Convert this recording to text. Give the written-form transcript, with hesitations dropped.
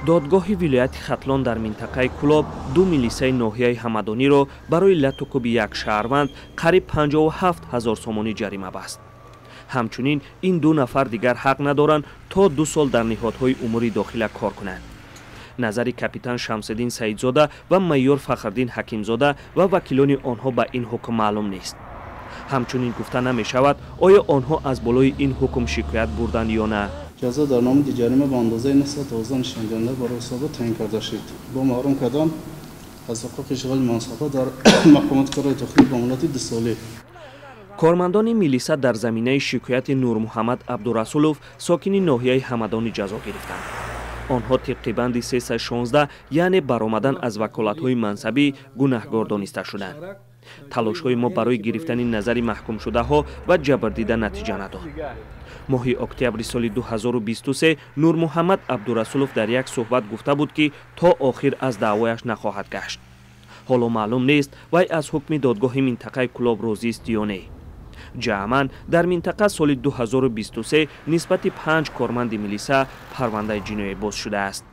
Додгоҳи вилояти Хатлон дар минтақаи Кӯлоб ду милисаи ноҳияи Ҳамадониро барои латукуби як шаҳрванд қариб 57 ҳазор сомонӣ ҷарима баст. Ҳамчунин ин ду нафар дигар ҳақ надоранд то 2 сол дар ниҳодҳои умури дохила кор кунанд. Назари капитан Шамсиддин Саидзода ва майёр Фахриддин Ҳакимзода ва вакилони онҳо ба ин ҳукм маълум нест. Ҳамчунин гуфта намешавад, оё онҳо аз болои ин ҳукм шикоят бурданд ё на. Ҷазо дар намуди ҷарима ба андозаи 912 нишондиҳанда барои ҳисобот таъин карда шуд, бо маҳрум кардан аз ҳуқуқи ишғоли мансабҳо дар мақомоти корҳои дохилӣ ба муҳлати дусолӣ. Кормандони милиса дар заминаи шикояти Нурмуҳаммад Абдурасулов, сокини ноҳияи Ҳамадонӣ, ҷазо гирифтанд. Онҳо тибқи банди 316, яъне баромадан аз ваколатҳои мансабӣ, гунаҳгор дониста шуданд. Талошҳои мо барои гирифтани назари маҳкумшудаҳо ва ҷабрдида натиҷа надод. Моҳи октябри соли 2023 Нурмуҳаммад Абдурасулов дар як суҳбат гуфта буд, ки то охир аз даъвояш нахоҳад гашт. Ҳоло маълум нест, вай аз ҳукми додгоҳи минтақаи Кӯлоб розист ё не. Ҷамъан дар минтақа соли 2023 нисбати панҷ корманди милиса парвандаи ҷиноӣ боз шудааст.